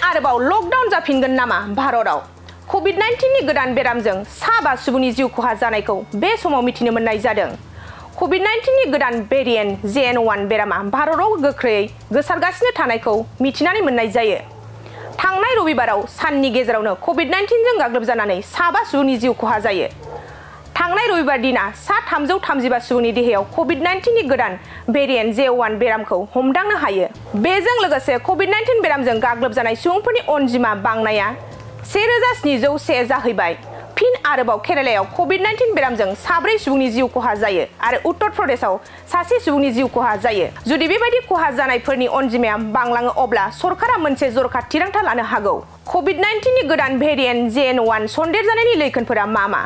आरोबाव लकडाउन जाफिनगोन नामा भारताव? कोविड-19 नि गोदान बेरामजों 7 सुबुंनि जिउ खहा जानायखौ बे समाव मिथिनो मोननाय जादों। कोविड-19 नि गोदान भेरिएन्ट JN1 बेरामा भारताव गोख्रैयै गोसारगासिनो थानायखौ मिथिनानै मोननाय जायो। थांनाय रबिबाराव साननि गेजेरावनो कोविड-19 जों गाग्लोबजानानै 7 सुबुंनि जिउ खहा जायो। थांनाय रबिबार दिना 335 सुबुंनि देहायाव कोविड-19 नि गोदान भेरिएन्ट JN1 बेरामखौ हमदांनो हायो। बेजों लोगोसे कोविड-19 बेरामजों गाग्लोबजानाय सुबुंफोरनि अनजिमा बांनाया 1701 जाहैबाय। फिन आरोबाव केरालायाव कोविड-19 बेरामजों 4 सुबुंनि जिउ खहा जायो आरो उत्तर प्रदेशआव 1 सुबुंनि जिउ खहा जायो। जुदि बेबायदि खहा जानायफोरनि अनजिमाया बांलाङो अब्ला सरकारा मोनसे जरखा थिरांथा लानो हागौ। कोविड-19 नि गोदान भेरिएन्ट JN1 सन्देरजानायनि लैखोनफोरा मा?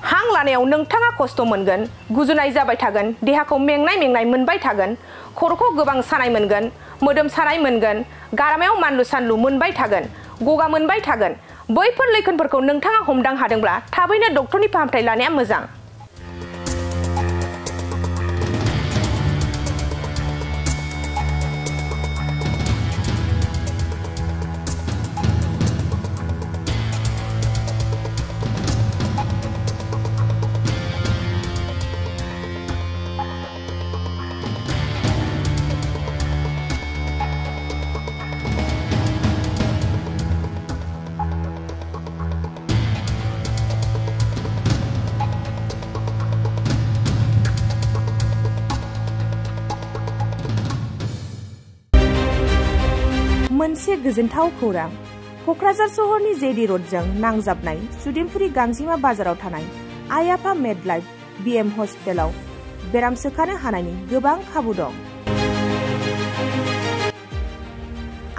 हां लानायाव नोंथाङा खस्थ' मोनगोन, गुजुनाय जाबाय थागोन, देहाखौ मेंनाय मोनबाय थागोन, खर'खौ गोबां सानाय मोनगोन, मोदोम सानाय मोनगोन, गारामायाव मानलु सानलु मोनबाय थागोन, गगा मोनबाय थागोन। बैफोर लैखोनफोरखौ नोंथाङा हमदां हादोंब्ला थाबैनो डक्टरनि फाहामथाय लानाया मोजां। मोनसे गोजोनथाव खौरां। क'क्राझार सहरनि जेडी र'डजों नांजाबनाय सुदेमपुरी गांजिमा बाजाराव थानाय आइ आफा मेडलाइफ BM हस्पिटालाव बेराम सोखानो हानायनि गोबां खाबु दं।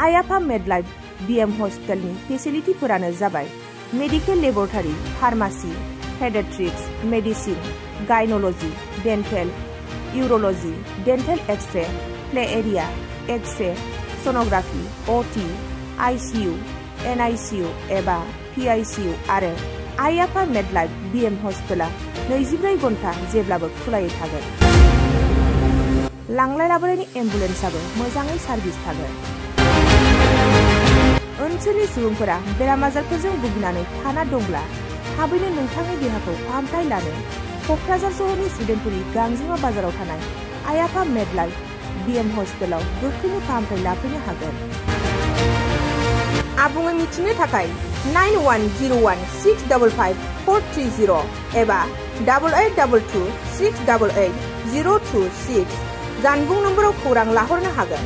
आइ आफा मेडलाइफ BM हस्पिटालनि फेसिलिटिफोरानो जाबाय medical laboratory, pharmacy, paediatrics, medicine, gynaecology, dental, urology, dental x ray, play area, x ray, sonography, OT, ICU, NICU एबा PICU आरो आइ आफा मेडलाइफ BM हस्पिटाला 24 घन्टा जेब्लाबो खुलायै थागोन। लांलाय लाबोलायनि एम्बुलेन्सआबो मोजाङै सार्भिस थागोन। ओनसोलनि सुबुंफोरा बेराम आजारफोरजों भुगिनानै थाना दंब्ला थाबैनो नोंथांनि देहाखौ फाहामथाय लानो क'क्राझार सहरनि सुदेमपुरी गांजिमा बाजाराव थानाय आइ आफा मेडलाइफ BM हस्पिटालाव गोख्रैनो फाहामथाय लाफैनो हागोन। आबुङै मिथिनो थाखाय 9101655430 एबा 8822 688 026 जानबुं नम्बराव खौरां लाहरनो हागोन।